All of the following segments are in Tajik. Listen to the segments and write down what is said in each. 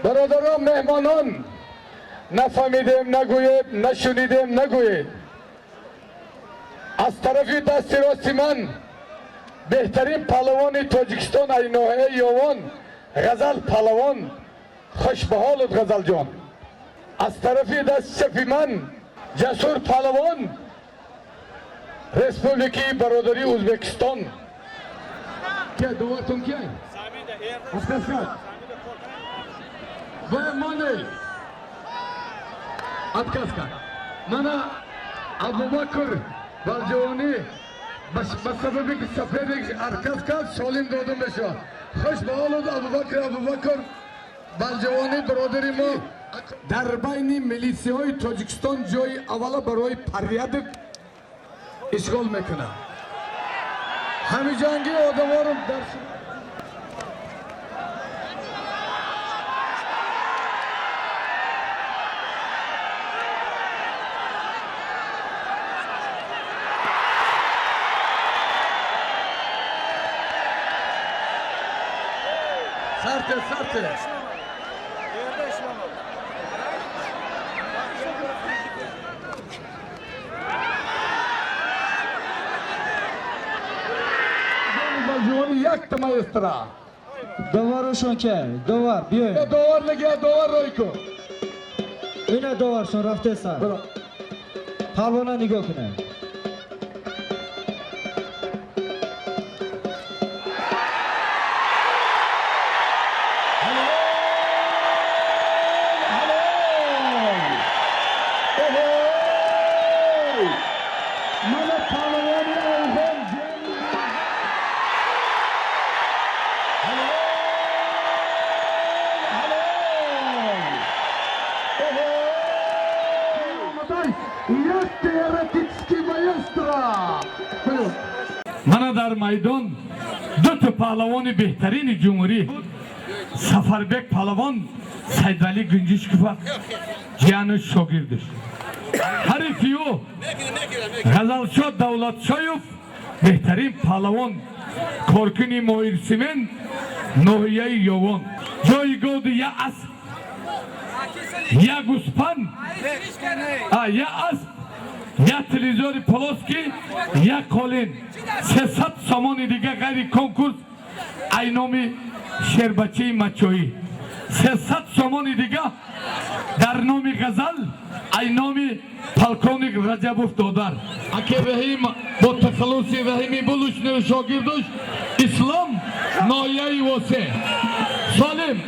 Бародарон, меҳмонон, нафаҳмидем нагӯед, нашунидем нагӯед. Аз тарафи дасти рости ман беҳтарин паҳлавони Тоҷикистон ай ноҳияи Ёвон Ғазал паҳлавон, хуш ба ҳолат, Ғазалҷон. Аз тарафи дасти чапи ман Ҷасур паҳлавон, Республикаи бародари Ӯзбекистон. Ки довартон ки? Отказ кард. Ва моне. Отказ кард. Мана Абубакр Балҷавонӣ ба сабаби ки соперник отказ кард, солим дода мешавад. Хуш ба ҳолат, Абубакр, Абубакр Балҷавонӣ, бародари мо, дар байни милисияҳои Тоҷикистон ҷои аввала барои порядок ишғол мекунад. Ҳамиҷангӣ одаморо дар Сарте, сарте. Балҷувони якта маэстро. Доварушон ке? Довар, биёед. Довар нагия, довар рой кун. Ина доваршон рафтесан. Палвона нигоҳ кунед. Halol! Ohoy! Mana паҳлавони Афғон. Halol! Halol! Ohoy! Якта эротический маэстро! Мана дар майдон дута паҳлавони беҳтарини ҷумҳурӣ, Сафарбек паҳлавон Сайдвалӣ Гунҷишкова ҷияну шогирдаш. Ҳарифи ӯ Ғазалшо Давлатшоев, беҳтарин паҳлавон, коркуни Моҳирсимент, ноҳияи Ёвон. Ҷои годи я асп, я гӯспанд, я асп, я телевизори плоский, я қолин, 300 сомони дига ғайри конкурс ай номи Шербачаи Мачоӣ, 300 сомони дига дар номи Ғазал ай номи полковник Раҷабов додар. Аке Раҳим бо тахаллуси Раҳими Булушнер, шогирдуш Ислом, ноҳияи Восе. Солим,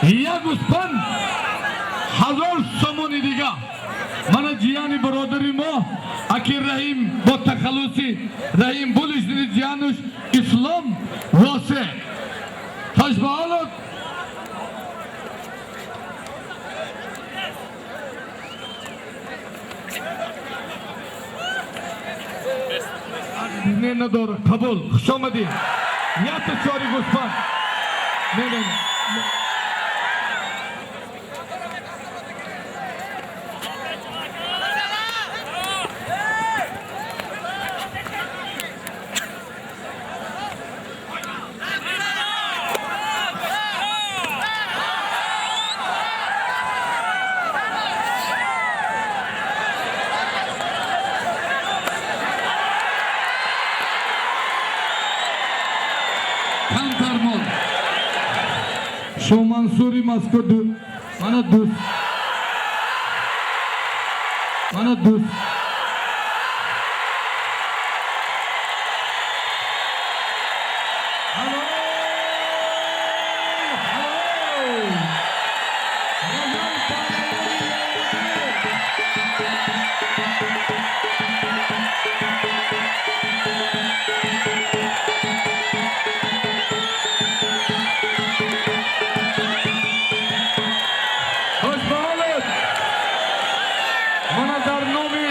як гӯспанд, 1000 сомони дига. Мана ҷияни бародари мо аки Раҳим бо тахаллуси Раҳим Булушнери, ҷиянуш Ислом, Восе. Хуш ба ҳолат. Не, надора, қабул. Хуш омадӣ. Якта чори гӯспанд. Не, не, не. Камтармон Шомансури Москва ду, мана дӯст, мана дӯст. Halol! Halol! Рамазон паҳлавони. Хуш ба ҳолат. Мана дар номи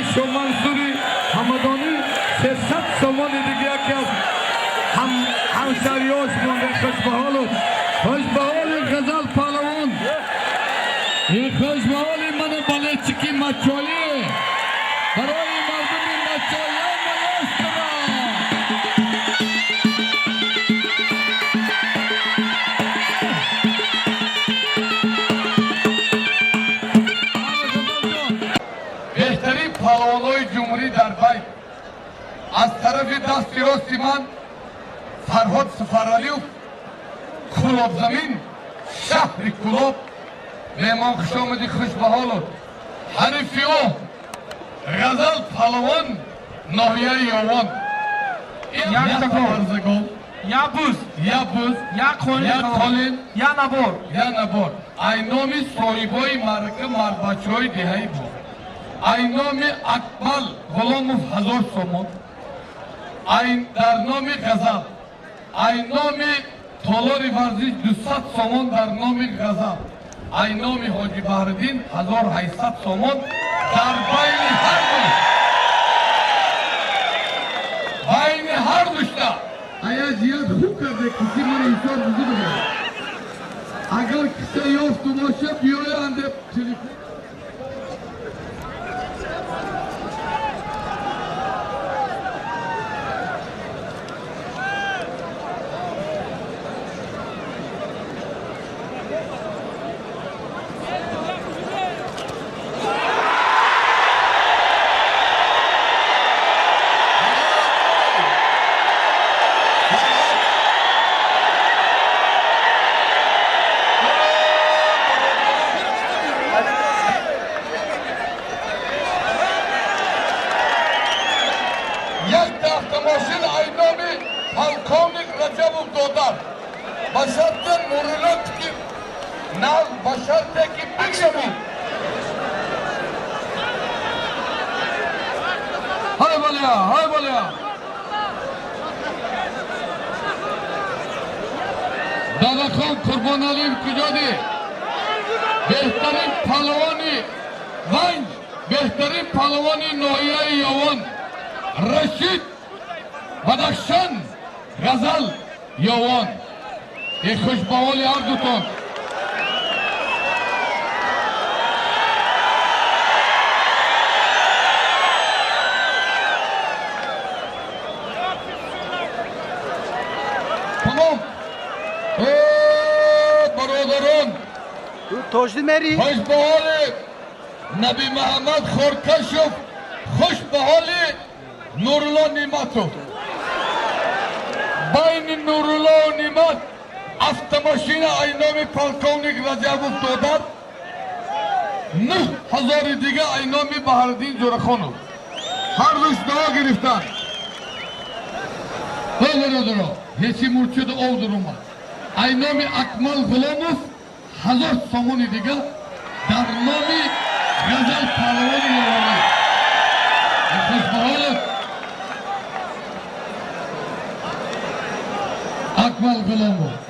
Аз тарафи дасти рости ман Фарҳод Сафаралиев, Кӯлобзамин, шаҳри Кӯлоб. Меҳмон, хуш омадӣ, хуш ба ҳолот. Ҳарифи ӯ Ғазал палвон, ноҳияи Ёвон. Як барзагов, як буз, як буз, як қолин, як набор, як набор. Ай номи соҳибои маърака, марбачаҳои деҳаи бо, ай номи Акмал Ғуломов 1000 сомон, ай дар номи Ғазал, ай номи толори варзиш 200 сомон, дар номи Ғазал, ай номи Ҳоҷи Баҳриддин 1800 сомон. Дар байни ҳар ду, байни ҳар душта ая зиёд хуб карде, киси мана ҳисоб бузӣ бигирад. Агар кисе ёфту боша, биёянде телефон. Автомошин ай номи полковник Раҷабов додар, ба шарте Нурулло ки нав, ба шарте ки бигшавид. Ҳай балия, ҳай балия. Дадахон Қурбоналиев, куҷодӣ? Беҳтарин палвони Ванҷ, беҳтарин палвони ноҳияи Ёвон, Рашид Бадахшан, Ғазал Ёвон. Е, хуш ба ҳоли ҳар дутон. Тамом, бародарон, хуш ба ҳоли Наби Муҳаммад Хоркашов, хуш ба ҳоли Нурулло Неъматов. Байни Нурулло Неъмат автомошина ай номи полковник Раҷабов додар, 9000 дига ай номи Баҳриддин Ҷурахонов. Ҳар душ дуо гирифтанд. Бародаро, ҳечи мурчуду ов дуромад. Ай номи Акмал Ғуломов 1000 сомони дига дар номи Ғазал палвони Ёвонӣ. Хушбаҳолат, Акмал Ғуломов.